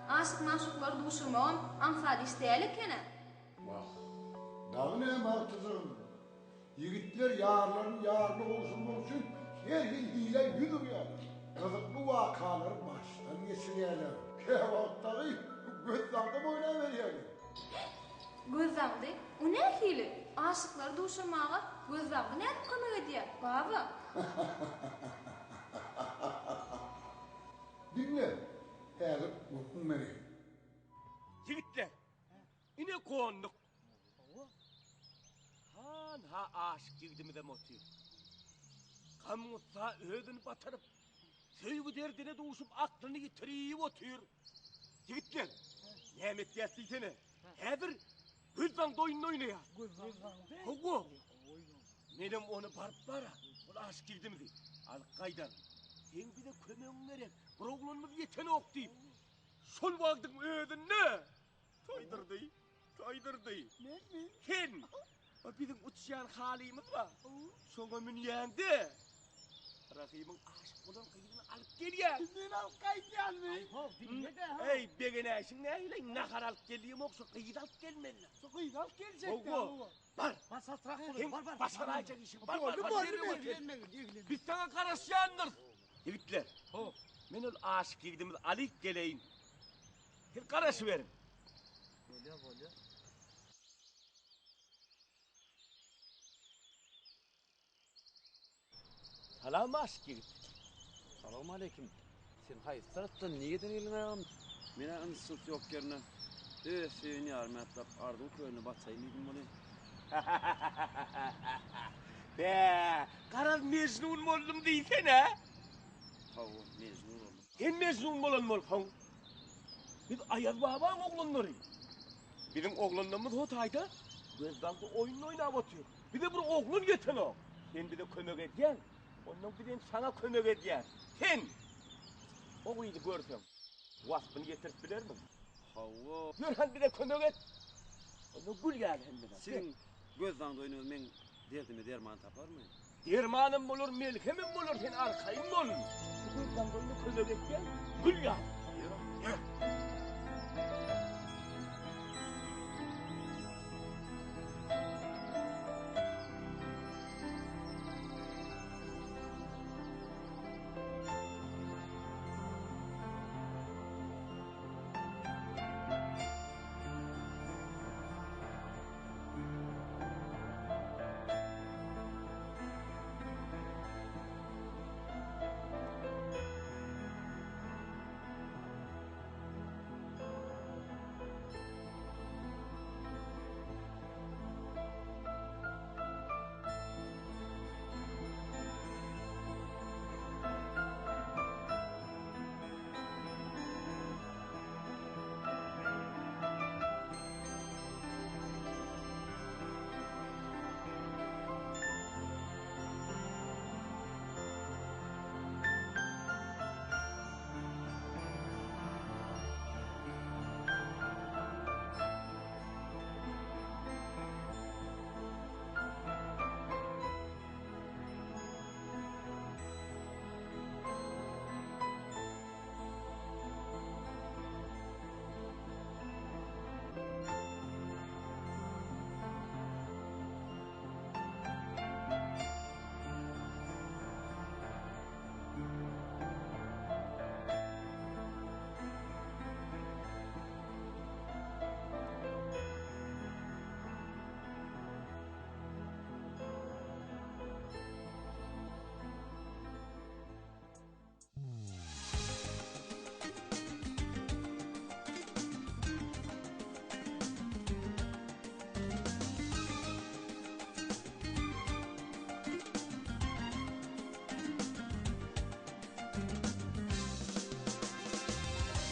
Aşyk-magşuklary duşurmagam aňsat iş däl eken-ä. Wah, dagy näme agtyjagym. Ýigitler ýarlaryny ýaryna gowşurmak üçin her hili hilä ýüz urýarlar. Gyzykly wakalary başdan geçirýärler. Käwagt dagy gözdaňdam oýnaberýärler. Gözdaňdy? O nähili? Aşyklary duşurmaga gözdaňdy nädip kömek edýär, baba? Diňle, häzir gürrüň bereýin. Ýigitler, ine gonduk. Han-ha aşyk ýigidimizem otyr. Gam-gussa özüni batyryp, söýgi derdine duşup aklyny ýitirip otyr. Ýigitler, näme etýäs diýsene. Häzir gözdaňdy oýnuny oýnaýas. Gözdaňdy? Hawa. Menem ony baryp bara, ol aşyk ýigidimizi alyp gaýdaryn. Seň bize kömegiň gerek, bir oglanymyz ýetenok diýip, şol wagtyň özünde Toýdurdy, toýdurdy. Menmi? Sen! O biziň uçýan halymyz bar. Şoňa münýäňde Rahymyň aşyk bolan gyzyny alyp gelýän. Men alyp gaýdýanmy? Aý-how, diňle-de. Eý, begenäýşiň nähili? Nahar alyp gel diýemok, şu gyzy alyp gelmeli. Şu gyzy alyp geljek-dä. Hawa. Bar. Bar, çaltrak bol. Bar, bar. Başaraýjak işiň. Bar, bar, bar. Eglenme. Biz saňa garaşýandyrys. Ýigitler. Men ol aşyk ýigidimizi alyp geleýin. Siz garaşyberiň. Bolýa, bolýa. Salam aşyk ýigit. Salowmaleýkim. Sen haýsy tarapdan, nireden geldiň agam? Men-ä yns-jyns ýok ýerine öz söýen ýarymy ýatlap arzuw kölüne bataýyn diýdim welin. Bä, garaz Mejnun boldum diýsene. Hawa, Mejnun boldum. Sen Mejnun bolan bolsaň, biz Aýaz babaň oglanlary. Biziň oglanlarymyz ho taýda gözdaňdy oýun oýnap otyr. Bize bir oglan ýetenok. Sen bize kömek edýäň, onnoň bizem saňa kömek edýäs. Sen o gyzy görseň, waspyny ýetirip bilermiň? Hawa. Ýör hany bize kömek et. Onda gül ýaly hemme zat. Siziň gözdaňdy oýnuňyz meň Derdime derman taparmy? Dermanam bolar, melhemem bolar, sen arkaýyn bol. Şu gözdaňdaýyna kömek etseň, gül ýaly. Ýör.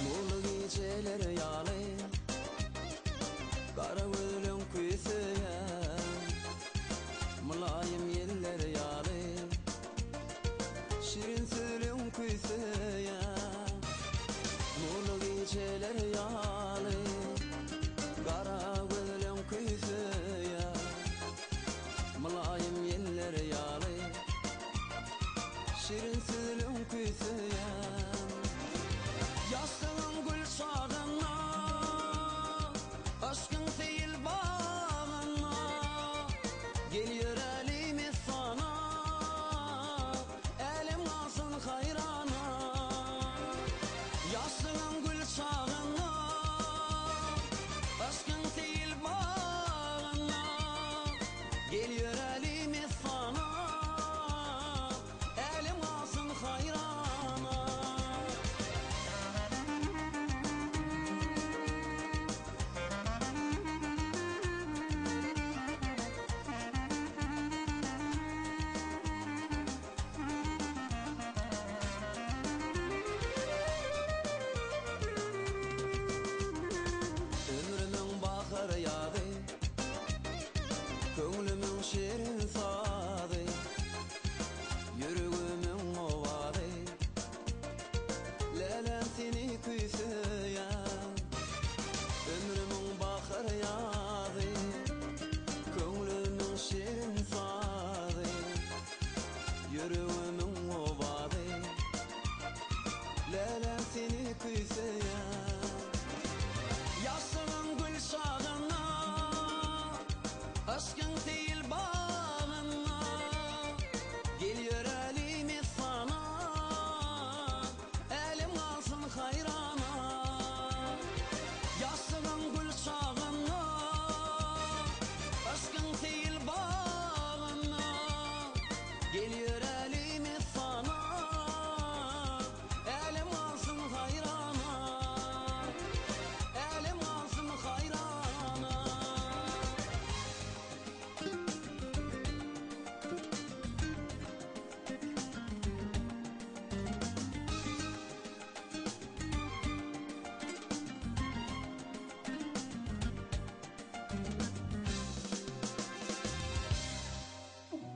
Nurly gijeler ýaly Gara gözleň küýseýän Mylaýym ýeller ýaly Şirin sözleň küýseýän Nurly gijeler ýaly Gara gözleň küýseýän Mylaýym ýeller ýaly Şirin sözleň küýseýän Ýaşlygyň gül çagyn. Älem seni küýseýär. Ýaşlygyň gül çagynda, Yşkyň seýil bagynda, Gel ýöräli messana, Älem galsyn haýrana. Ýaşlygyň gül çagynda, Yşkyň seýil bagynda, Gel ýöräli messana, Älem galsyn haýrana, Älem galsyn haýrana.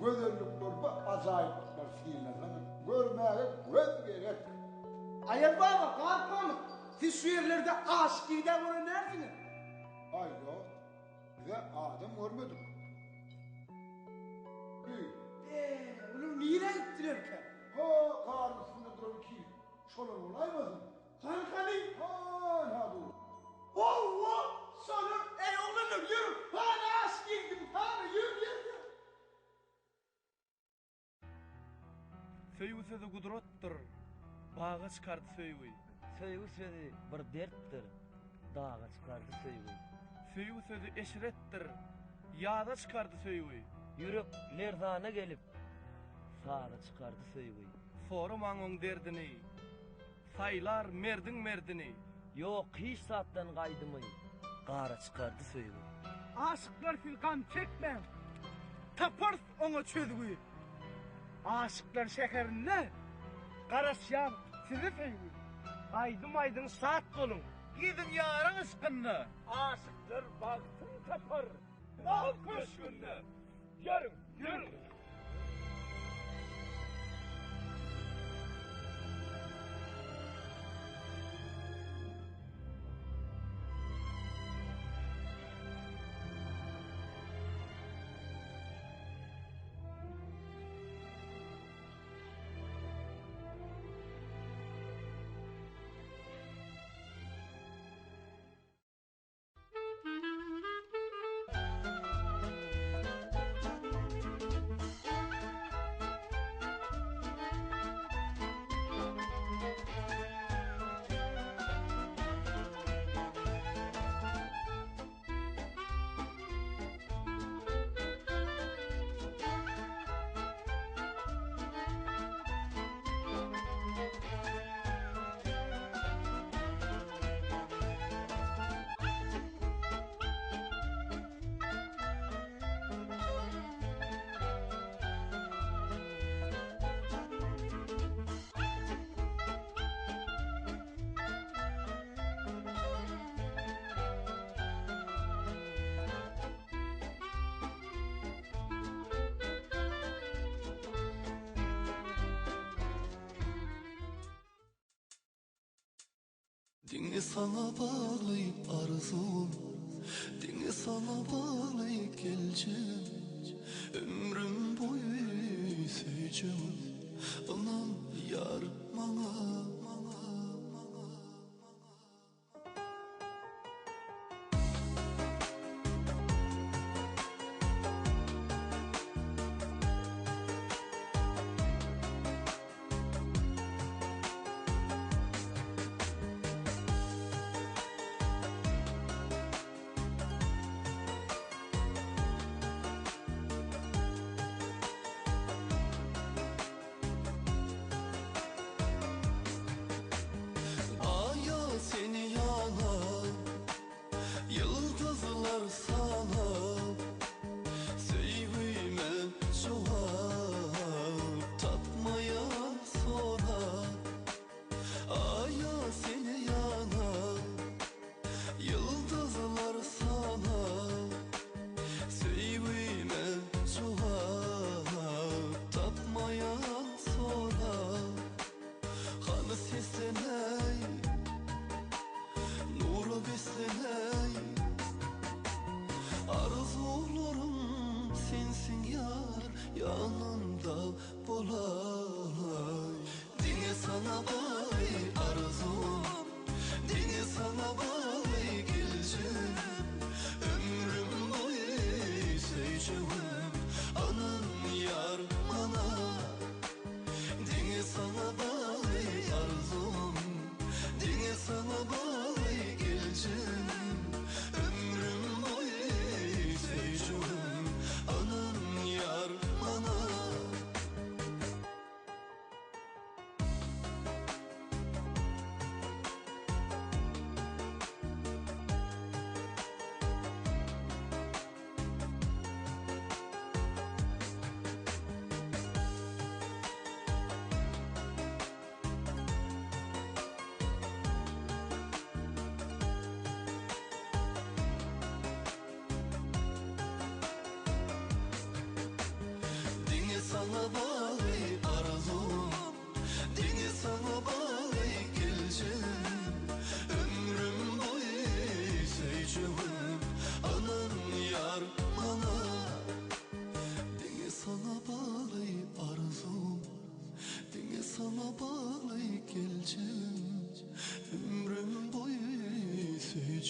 Bu gözellikler, bu ajaýyplyklar synlasana. Görmäge göz gerek. Aýaz baba, Garpamyk, siz şu ýerlerde aşyk ýigidä gören dälsiňiz? Aý, ýok. Biz-ä adam görmedik. Bi. Be, olar nirä gitdilerkä? Ho, garyň üstünde duran iki şolar bolaýmasyn? Hany, hany? Han-ha dur. Howwa, şolar. Eý, oglanlar, ýörüň, hany aşyk ýigidimiz, hany, ýör, ýör, ýör. Söýgi sözi gudratdyr, baga çykardy söýgi. Söýgi sözi bir dertdir, daga çykardy söýgi. Söýgi sözi eşretdir, ýaza çykardy söýgi. Ýürek lerzana gelip, saza çykardy söýgi. Soramaň oň derdini, Saýlar merdiň merdini. Ýok hiç zatdan gaýdymy, Gara çykardy söýgi. Aşyklar siz gam çekmäň, Taparys oňa çözgü. Aşyklar şäherinde Garaşýar size söýgi. Aýdym aýdyň şat boluň. Geziň ýaryň yşkynda. Aşyklar bagtyn tapar. Bagt köşgünde. Ýörüň, ýörüň. Diňe saňa bagly arzuwym, Diňe saňa bagly geljegim, Ömrüm boýy söýjegim, Ynan ýar maňa.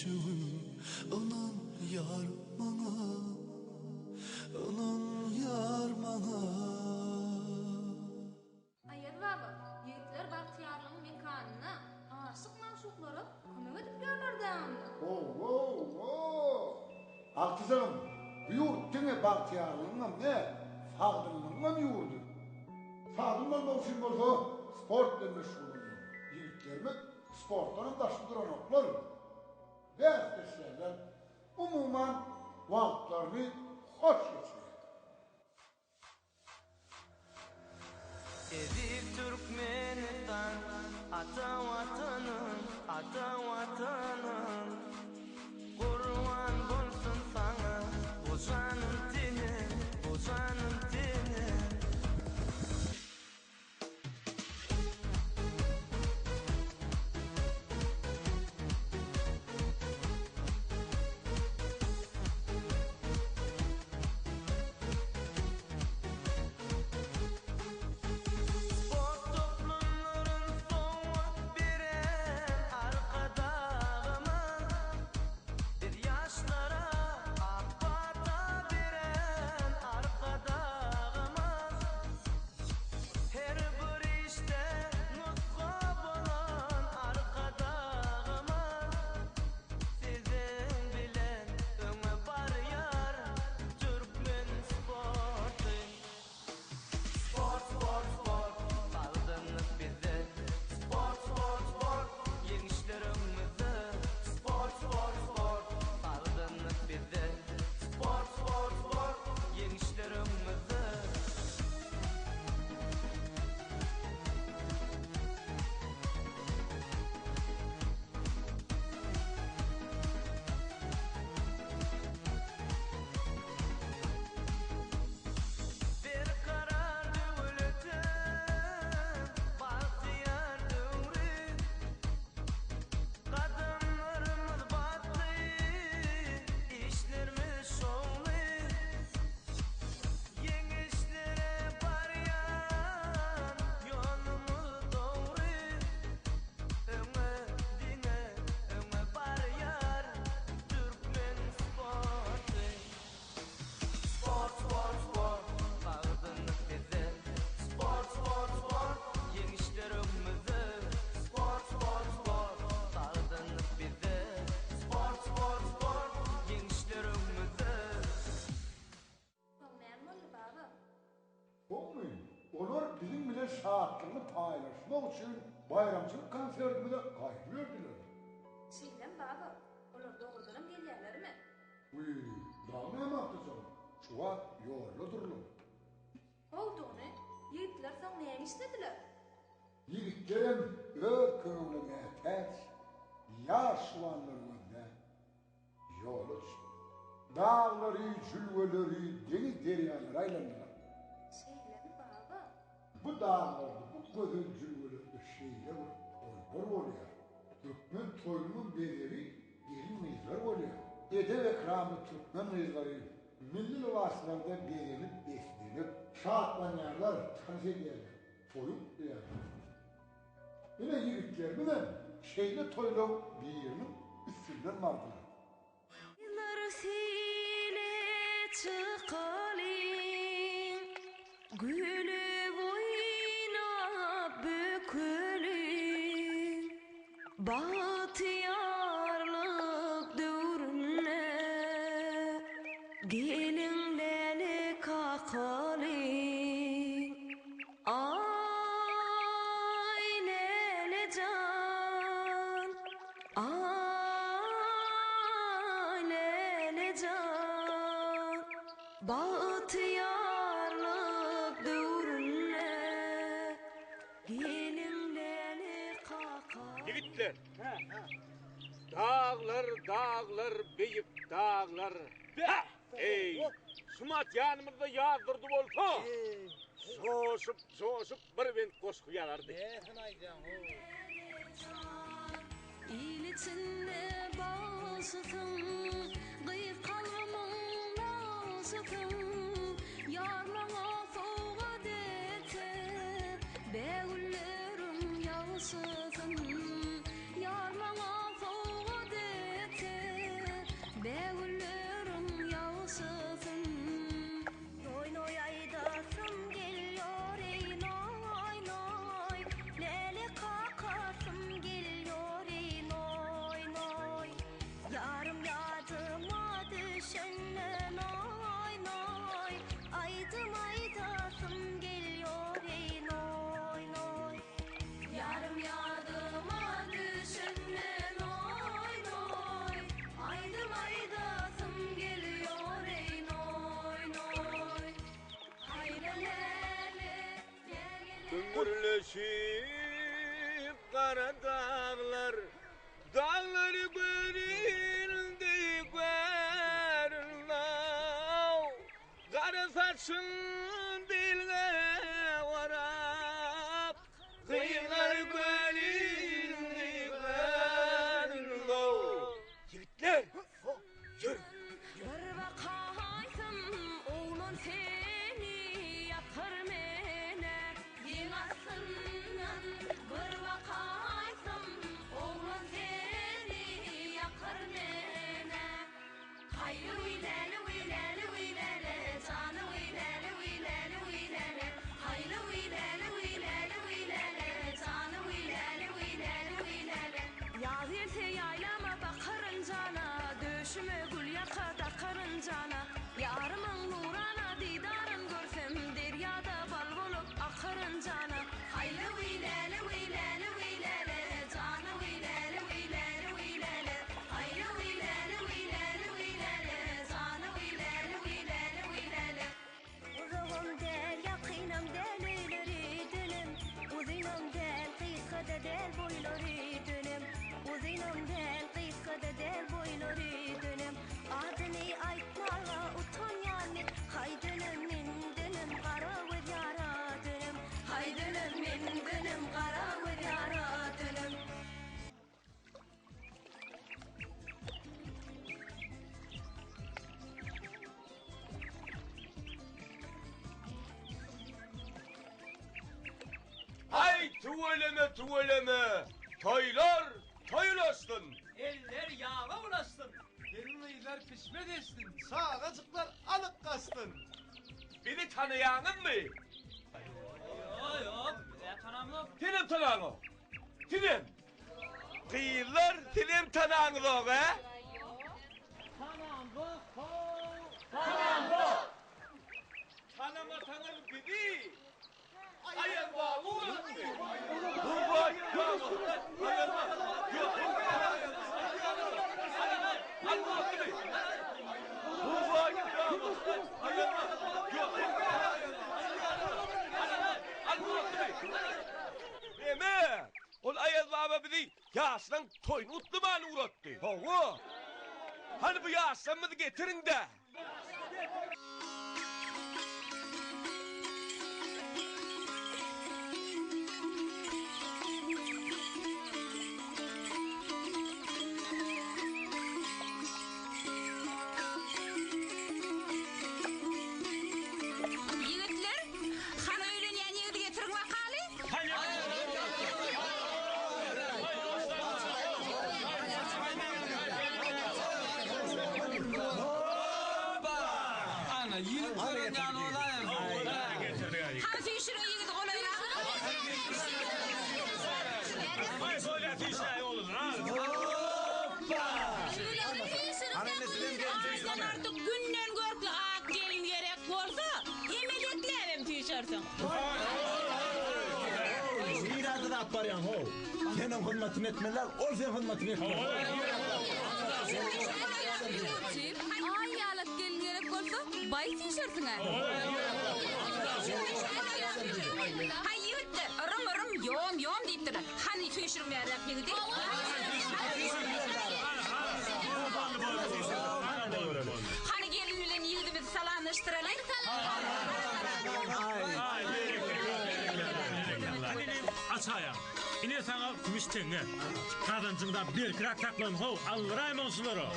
söýjegim Ynan ýar maňa Ynan ýar maňa. Aýaz baba, ýigitler bagtyýarlygyň mekanyna aşyk-magşuklara kömek edip ýörler-dä onda. Ho-ho-ho! Agtyjagym, bu ýurt diňe bagtyýarlygyňam däl, sagdynlygyňam ýurdy. Sagdyn bolmak üçin bolsa sport bilen meşgullanmaly. Ýigitlerimiz sportdanam daşda duranoklar. Bäsleşýärler. Umuman, wagtlaryny hoş geçirýärler. Eziz Türkmenistan, ata Watanym, ata Watanym. Gurban bolsun saňa bu janym tenim, bu janym tenim. Sport toplumlaryn sowgat beren Arkadagymyz, Biz ýaşlara ak pata beren Arkadagymyz, Her bir işde nusga bolan Arkadagymyz, Siziň bilen öňe barýar türkmen sporty. Sport, sport, sport, sagdynlyk bizde. Sport, sport, sport, ýeňişler öňümizde. Sport, sport, sport, sagdynlyk bizde. Sport, sport, sport, ýeňişler öňümizde. Berkarar döwletiň bagtyýar döwri, Gadamlarymyz batly, işlerimiz şowly. Ýeňişlere barýan ýolumyz dogry, Öňe diňe öňe barýar türkmen sporty. Sport sport sport sagdynlyk bizde Sport sport sport ýeňişler öňümizde Sport sport sport sagdynlyk bizde Sport sport sport ýeňişler öňümizde. Soň näme boldy, baba? Soňmy? Olar biziň bilen şatlygyny paýlaşmak üçin baýramçylyk konsertimize gaýdyberdiler. Şeýlemi, baba? Olar dogrudanam gelýärlermi? Wiý, dagy näme agtyjagym? Şu wagt ýolda durlar. Howdugyny, ýigitler soň näme işlediler? Ýigitlerem öz kömegine mätäç ýaş juwanlary gözläp, Ýola düşdüm. Daglary, jülgeleri, deňiz-derýalary aýlandylar. Şeýlemi, baba? Bu daglarda, bu gözel jülgelerde şeýle bir toýlar bolýar. Türkmen toýunyň bezegi gelin-gyzlar bolýar. Edep-ekramly türkmen gyzlary milli lybaslarda bezenip-beslenip, şatlanýarlar, tans edýärler, toýy gutlaýarlar. Ine ýigitlerimizem şeýle toýlaň biriniň üstünden bardylar. Gyzlar seýle çykalyň, Gülüp oýnap bökeliň. Bagtyýarlyk döwründe Geliň läle kakalyň. Aý läle jan, aý läle jan, Bagtyýarlyk döwründe Geliň läle kaka. Ýigitler! Daglar, daglar, beýik daglar. Beh! Eý, şumat ýanymyzda Ýazdurdy bolsa, joşup, joşup bir bent goşgy ýazardy. Näsini aýdýaň-ow? Il içinde bagşysyň, Gyz kalbymyň nagşysyň, Ýar maňa sowgat etse, Bägülleriň ýagşysyn. Ýar maňa sowgat etse. Döşüp gara daglar, Daglar göründi, göründi. Gara saçyn bilge orap, Gyzlar göründi, göründi. Ýigitler, ýör! Bir bakaýsam oglan seni ýakar menä. Ýeň astyndan bir bakaýsam oglan seni ýakar menä. Haýly wiý läli wiý läli wiý läle jany wiý läli wiý läli wiý läle. Haýly wiý läli wiý läli wiý läle jany wiý läli wiý läli wiý läle. Ýaz gelse ýaýlama bakaryn jana, Döşüme gül ýaka dakaryn jana. Ýarymyň nurana didaryn görsem, Derýada bal bolup akaryn jana. Haýly wiý läli wiý läli wiý läle, Jany wiý läli wiý läli wiý läle. Haýly wiý läli wiý läli wiý läle, Jany wiý läli wiý läli wiý läle. Uzagam däl, ýakynam däl öýleri dönem, Uzynam däl, gysga-da däl boýlary dönem, Uzynam däl, gysga-da däl boýlary dönem, Adyny aýtmaga utanýan men, Haý dönem men dönem, gara göz ýara dönem, Haý dönem men dönem, gara göz ýara dönem. Haý tüweleme tüweleme toýlar toý ulaşsyn. Eller ýaga ulaşsyn. Gelin-gyzlar pişme deşsin, çagajyklar alyk gaçsyn. Bizi tanaýaňyzmy? Ýok, ýok, biz-ä tanamzok. Senem tanaňok. Sizem. Gyzlar sizem tanaňyzok ä? Tanamzok how. Tanamzok. Tanamasaňyz bizi Aýaz baba uratdy. Bu Aýaz baba. Aýaz baba. Ýok. Bu Aýaz baba. Aýaz baba. Ýok. Neme? Ol Aýaz baba bizi ýaşlaň toýuny gutlamana ugratdy. Hawa. Hany bu ýaşlarymyzy getiriň-dä. Ýigitler, hany öýlenýän ýigidi getiriň bakaly. Hany süýşüriň ýigidi golaýrak. Aýdan artyk günden görkli ak gelin gerek bolsa, emedekläbem süýşersiň. Nirä dyzap barýaň how? Sen oň hyzmatyny etmeli däl, ol seň hyzmatyňy etmeli. Aý ýalak gelin gerek bolsa, baý süýşersiň-ä. Haý ýigitler, yrym yrym, ýom ýom diýipdirler. Hany süýşüriň bärräk ýigidi. Hany gelin bilen ýigidimizi salamlaşdyraly. Aç aýaň. Ine saňa kümüş teňňe. Gazanjyňda berkiräk saklan how, aldyraýmaň şulara.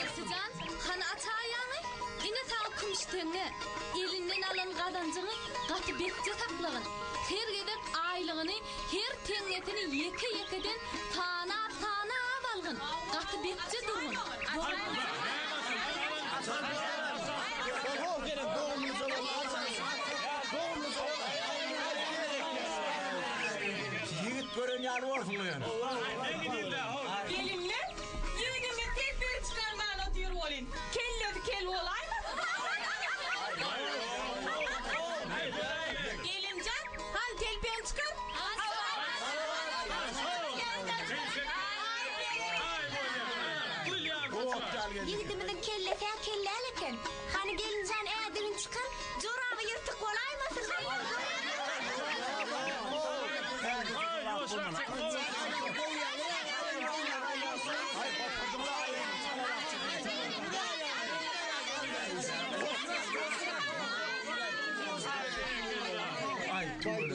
Ersijan, hany aç aýaňy? Ine saňa kümüş teňňe. Elinden alan gazanjyňy gaty bekje saklagyn. Her gezek aýlygyny, her teňňesini ýeke-ýekeden sanap-sanap algyn. Gaty bekje durgun. Ýigit gören ýaly borsuň ýöne. Gelinler, ýigidimiz telpegi çykarman otyr welin, kellesi kel bolaýmasyn? Gelinjan, hany telpegiňi çykar? Ýigidimiziň kellesi-ä kelläl eken. Hany gelinjan ädigini çykar, joraby ýyrtyk bolaýmasyn.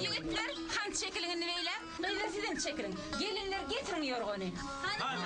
Ýigitler, hany çekiliň indi beýläk. Gyzlar sizem çekiliň. Gelinler getiriň ýorgany. Hany, hany,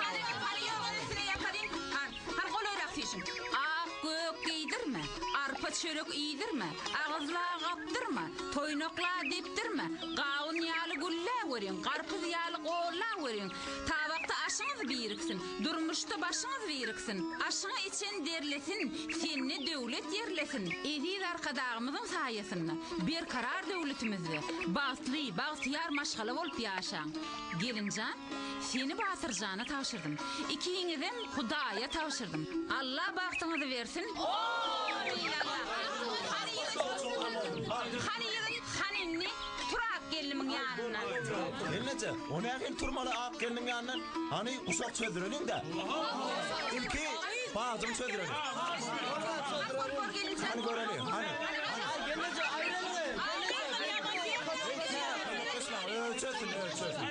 hany, hany ýorgany üstüne ýapalyň. Hany, hany golaýrak süýşüň. Ak, gök geýdirme, arpa çörek iýdirme, agyzla gapdyrma, toýnakla depdirme, gawun ýaly gülläweriň, garpyz ýaly gollaweriň. Tabakda aşyňyz biriksin, durmuşda başyňyz biriksin. Aşyňy içen derlesin, sende döwlet ýerlesin. Eziz Arkadagymyzyň saýasynda Berkarar döwletimizde bagtly, bagtyýar maşgala bolup ýaşaň. Gelinjan, seni Batyrjana tabşyrdym. Ikiňizem Hudaýa tabşyrdym. Alla bagtyňyzy bersin. Hany ýigit, hany ýigit, hany indi tur ak gelnimiň ýanyndan. Gelneje, o nähili turmaly ak gelniň ýanyndan? Hany guşak çözdüreliň-dä. Ilki bajyňy çözdüreliň. Hany göreli, hany. Ölçesin, ölçesin.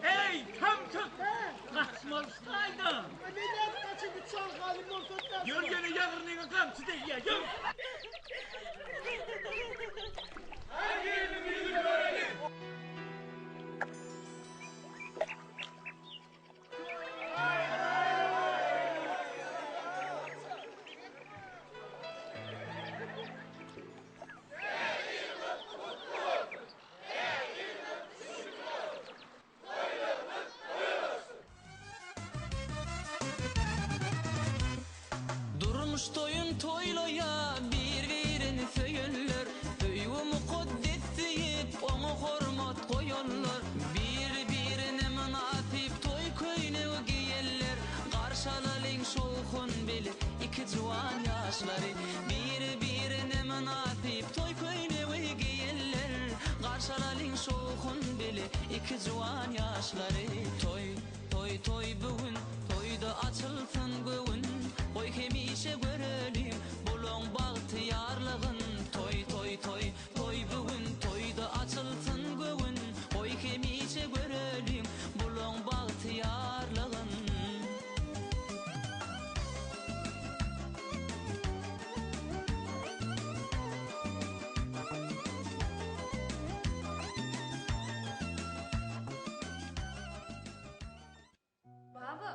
Eý, samsyk! Gaçmalysyň-aýda! Neden gaçyp uçan halim bolsa-da. Ýör ýene ýagyrnyňa gamçy degýär, ýör! Her biriniň ýüzüni göreli! Durmuş toýun toýlaýa bir-birini söýenler, Söýgi mukaddes diýip, oňa hormat goýanlar, Bir-birine mynasyp toý köýnegi geýenler, Garşy alalyň şowhun bile iki juwan ýaşlary, Bir-birine mynasyp toý köýnegi geýenler, Garşy alalyň şowhun bile iki juwan ýaşlary. Toý, toý, toý bu gün, toýda açylsyn göwün, Goý hemişe göreliň bulaň bagtyýarlygyn. Toý, toý, toý, toý bu gün, toýda açylsyn göwün, Goý hemişe göreliň bulaň bagtyýarlygyn. Baba,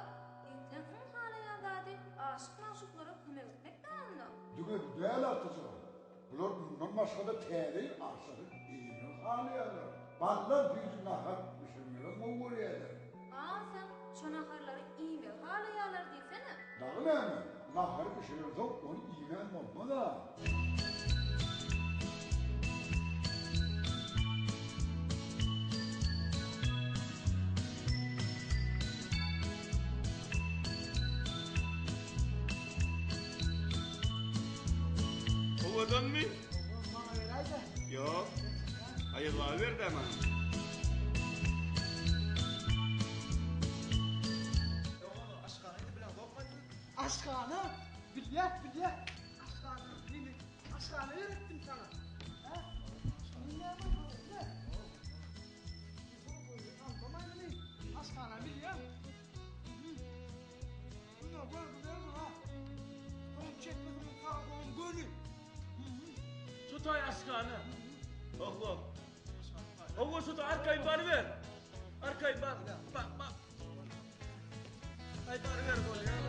ýigitleň iň halaýan zady aşyk-magşuklara kömek etmek dälmi? Diňe bu däl agtyjagym. Bular mundan başga-da täze ýyl aşlary iýmegi halaýarlar. Baldan süýji nahar bişirmegem gowy görýärler. A sen şo naharlary iýmegi halaýarlar diýsene. Dagy näme, nahary bişirensoň ony iýmän bolmaz-a. Owadanmy? Maňa beräýdä. Ýok. Aýaz baba berdi maňa. Aşhana bilýä bilýä. Aşhana neme? Aşhana öwretdim saňa. Hä? Näme boldy? Aşhana bilýän. Buna görgüler ha. Oň çekmesiniň sag oň göni. Tutaý aşhana. Oho. Oho şu arkaýyn baryber. Arkaýyn bar. Bak bak. Aý baryber bolýar.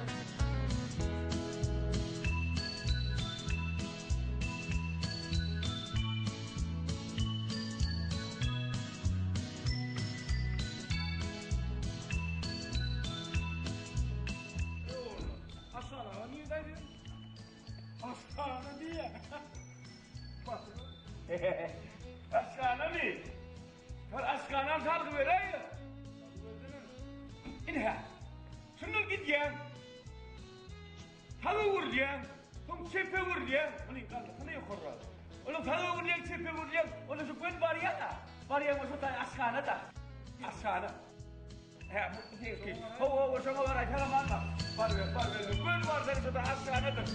Aşhana niye gaýdýan? Aşhana diýýä. Aşhanamy? Şol aşhanany salgy beräý-le. Ine-hä, şundan gidýäň. Saga öwrülýäň, soň çepe öwrülýäň. Muny galdyrsana ýokarrak. Ondan saga öwrülýäň, çepe öwrülýäň. Ondan şu göni barýaň-a. Barýaň şo taý aşhana-da. Aşhana. Hä, bu seňki. Hawa, hawa, şoňa baraý, salam alma. Baryber, baryber. Göni barsaň şo taý aşhanadyr.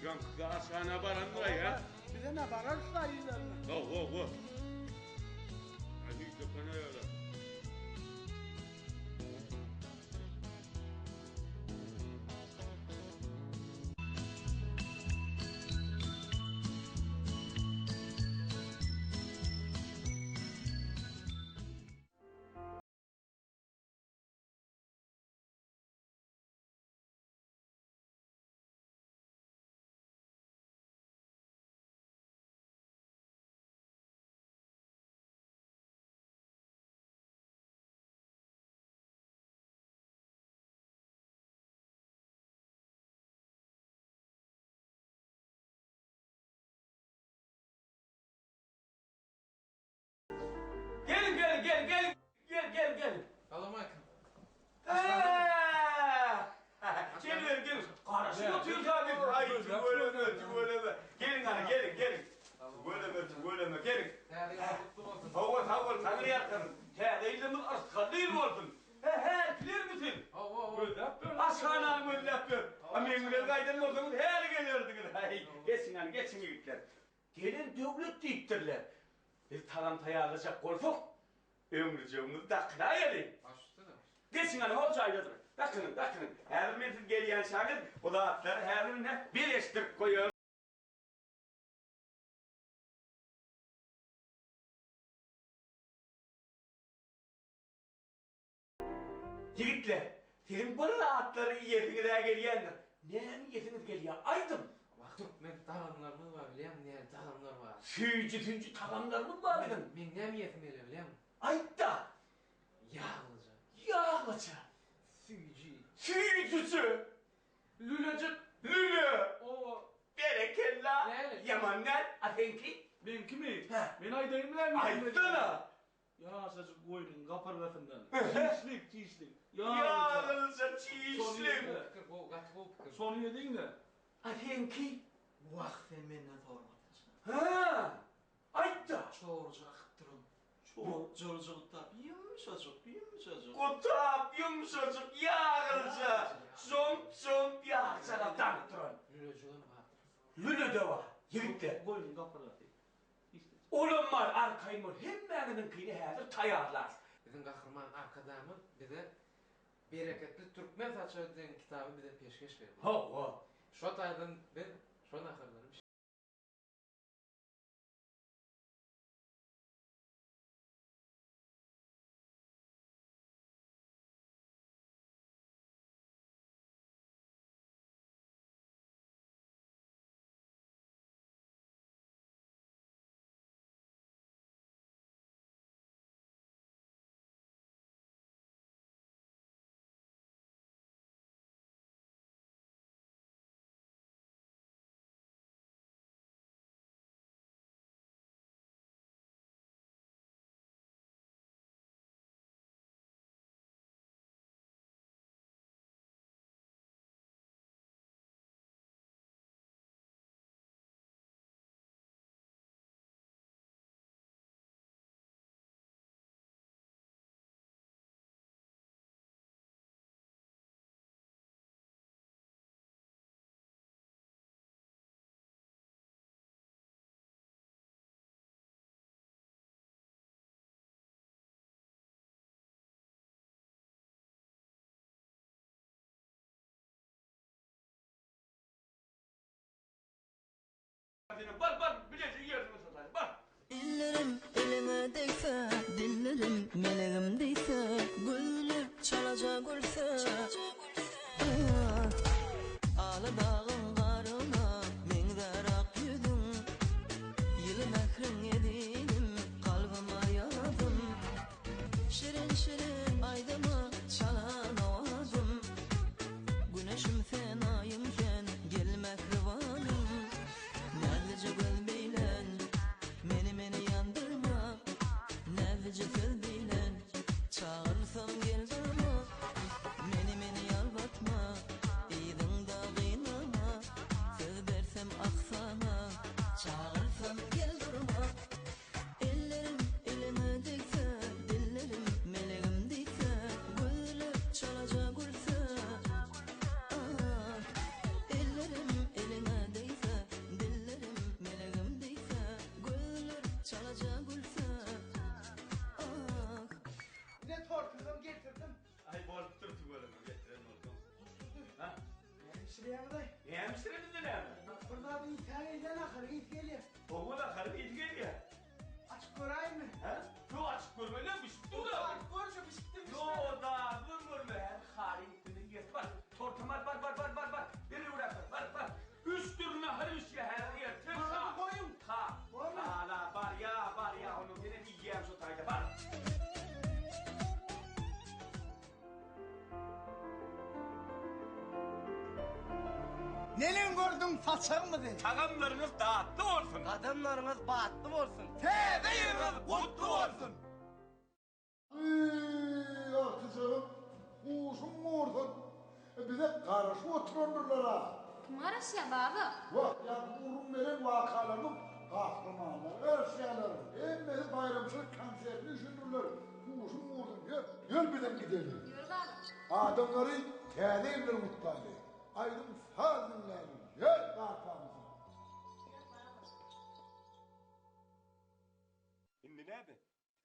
Ýaňkyda aşhana barandyr-aý, hä? Bize ne bararys-da ýyllaryna. Hawa, hawa. Aý, hüýt-de ýöre. Geliň geliň geliň geliň gel gel gel. Salam aleýkum. Geliň geliň. Garaşyp otyrys abi. Aý tüweleme tüweleme. Geliň hany geliň geliň. Tüweleme tüweleme geliň. Täze ýylyň gutly bolsun. Hawa sag bol Taňry ýalkasyn. Täze ýylymyz yrsgally ýyl bolsun. He hälkilermi siz? Hawa hawa. Gözläp ýör. Aşhanany gözläp ýör. A meň bilen gaýdan bolsaňyz häli gelerdiňiz. Haý geçiň hany geçiň ýigitler. Gelen döwlet diýipdirler. Biz tagam taýýarlajak bolsak, öňlüjegimizi dakynaýaly. Baş üstüne. Geçiň hany, hol jaýdadyr. Dakynyň, dakynyň. Häzir men siz gelýänçäňiz bu zatlary häzir ine birleşdirip goýaryn. Ýigitler, siziň bir zatlary iýesiňiz-ä gelýändir. Näme iýesiňiz gelýär, aýdyň? Wah, türkmen tagamlarymyz bar, bilýäňmi, näli tagamlar bar. Süýji-süýji tagamlarymyz bar biziň. Meň näme iýesim gelýär, bilýäňmi? Aýt-da! Ýaglyja. Ýaglyja. Süýji. Süýjüje. Lülejik. Lüle. Oba. Berekella. Näli? Ýaman däl. A seňki? Meňkimi? Hä. Men aýdaýynmy näme iýesim gelýär? Aýtsana! Ýaşajyk goýnuň gapyrgasyndan. Çişlik, çişlik. Ýaglyja çişlik. Gowy pikir, gowy, gaty gowy pikir. Şony ýediň-de. A seňki? Wah, sen menden soramadyň. Hä, aýt-da. Çoruja akyp duran. Çoruja gutap, ýumşajyk, ýumşajyk. Gutap, ýumşajyk, ýaglyja, jomp-jomp ýagjaga daňyp duran. Lülejigem bar. Lüle-de bar, ýigitler. Goýnuň gapyrgasy. Olam bar arkaýyn bol hemmäňiziňkini häzir taýarlarys. Biziň Gahryman Arkadagymyz bize Bereketli türkmen saçagy diýen kitaby bize peşgeş berdi. Hawa. Şo taýdan biz şo naharlary bişirdik. Bar bar bileje ýersiňiz sataýyn bar. Ellerim eliňe degse, dillerim melegim diýse, Gözler çalaja gülse, Ala dagyň garyna meňzär ak ýüzüň, Ýyly mähriň ezizim. çalaja gülse, ah. Ine tortuzam getirdim. Aý bolupdyr tüweleme getiren bolsaň. Ha? Näme bişirýäňiz-aý? Näme bişiremizde näme? Bir zat iýsäň elden ahyry ys gelýär. Hawa ahyry ys gelýär. Açyp göräýinmi? Hä? Ýok açyp görmeli bişip dur-a. Açyp görşe bişipdir bişmändir. Ýok dadybam görme häzir halyň üstünde iýesi bar. Tortam bar bar bar bar bar bar. Derrewräk bar bar bar. Üç dürli nahar bişýär häzir ertir. Maňa bir goýuň. Ha. Hala barýa barýa onda senem iýýäň şo taýda bar. Neneň gördüň saçagymyzy? Tagamlaryňyz datly bolsun! Gadamlaryňyz batly bolsun! Täze ýylyňyz gutly bolsun! Eý, agtyjagym, huşuň gursun! Bize garaşyp oturandyrlar-a! Kim garaşýar, baba? Wah, ýaňky gürrüň beren wakalarymyň gahrymanlary garaşýarlar. Hemmesi baýramçylyk konsertine üşendirler. Huşuň gursun, ýör, ýör bizem gideli. Ýör, baba. Adamlary Täze ýyl bilen gutlaly. Aýdym-saz diňläli. Ýör, garpamyza. Ýör, baba. Indi näde?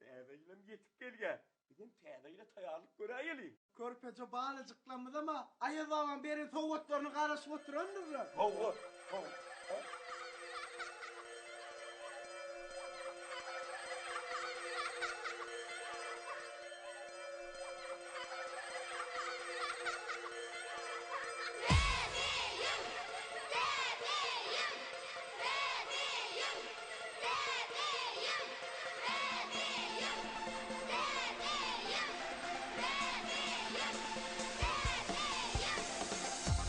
Täze ýylam ýetip gelýär. Bizem täze ýyla taýýarlyk göräýeli. Körpeje balajyklarymyzam-a Aýaz babaň beren sowgatlaryna garaşyp oturandyrlar. Hawa, hawa. Täze ýyl! Täze ýyl! Täze ýyl! Täze ýyl! Täze ýyl! Täze ýyl! Täze ýyl! Täze ýyl!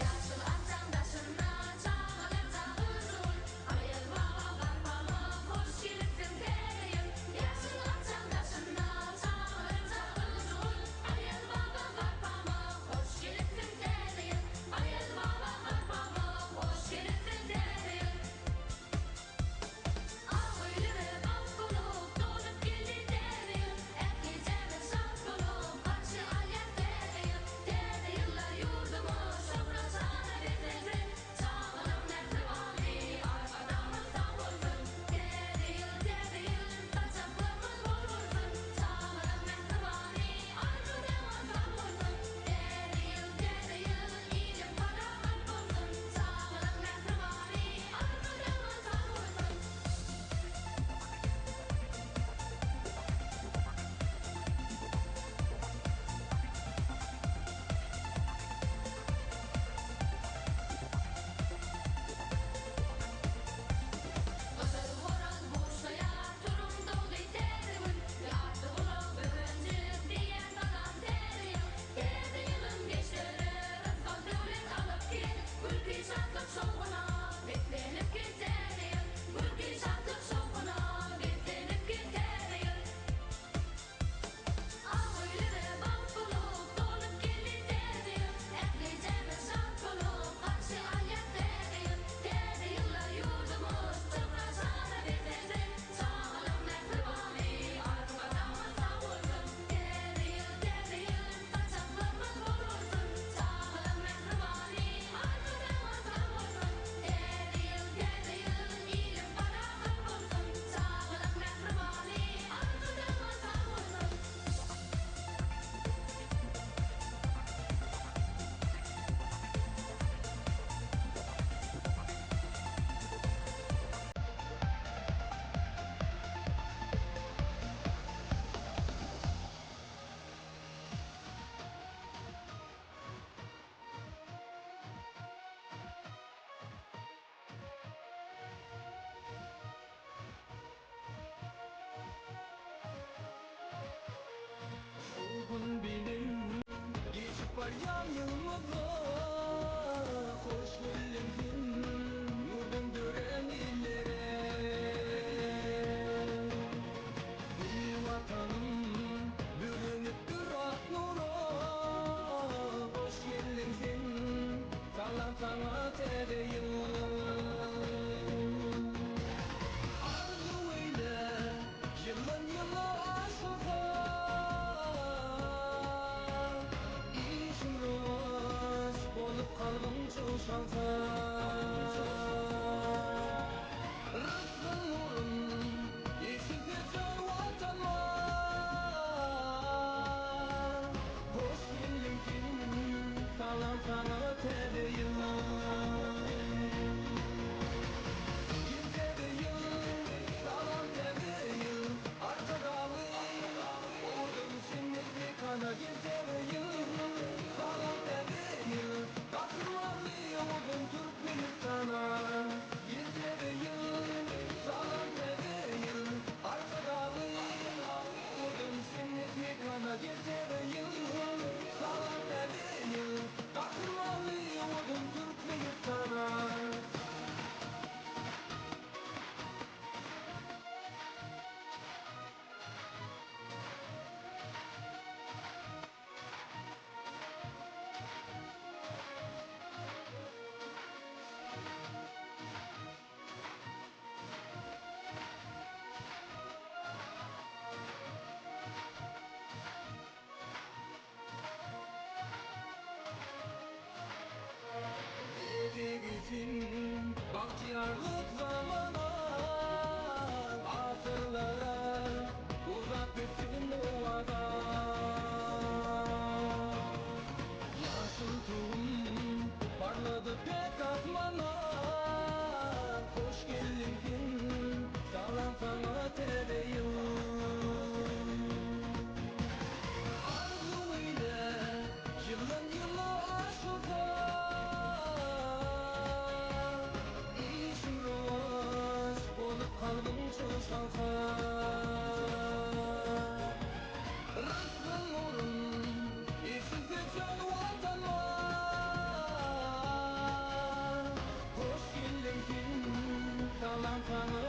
Ýaşyl arçaň daşynda çagalar çagyr-jugul, Aýaz baba garpama hoş gelipsiň täze ýyl. Ýaşyl arçaň daşynda çagalar çagyr-jugul, Aýaz baba garpama hoş gelipsiň täze ýyl. Aýaz baba garpama hoş gelipsiň täze ýyl. Ak öýlere bagt bolup dolup geldi täze ýyl. Ählijämiz şat bolup garşy alýas täze ýyl. Täze ýylda ýurdumyz şöhrat-şana beslensin. Çagalaň mähribany Arkadagymyz sag bolsun. Täze ýyl, täze ýyl, saçaklarymyz bol bolsun. Çagalaň mähribany Arkadagymyz sag bolsun. Täze ýyl, täze ýyl, ilim parahat bolsun. Çagalaň mähribany Arkadagymyz sag bolsun. Gyzyl horaz buşlaýar, turum dogdy täze gün. Ýarty gulak böwenjik diýýär salam täze ýyl. Täze ýylyň geçlere rysgal döwlet alyp gel. Gülki şatlyk şowhuna beslenip gel täze ýyl. Gülki şatlyk şowhuna beslenip gel täze ýyl. Ak öýlere bagt bolup dolup geldi täze ýyl. Ählijämiz şat bolup garşy alýas täze ýyl. Täze ýylda ýurdumyz şöhrat-şana beslensin. Çagalaň mähribany Arkadagymyz sag bolsun. Täze ýyl, täze ýyl, saçaklarymyz bol bolsun. Çagalaň mähribany Arkadagymyz sag bolsun. Täze ýyl, täze ýyl, ilim parahat bolsun. Çagalaň mähribany Arkadagymyz sag bolsun. Şu gün bilen geçip barýan ýylymyza Hoş geldiň sen ýurdum dörän illere Gül Watanym bürenipdir ak nura Hoş geldiň sen salam saňa täze ýyl Arzuw eýle. saňa.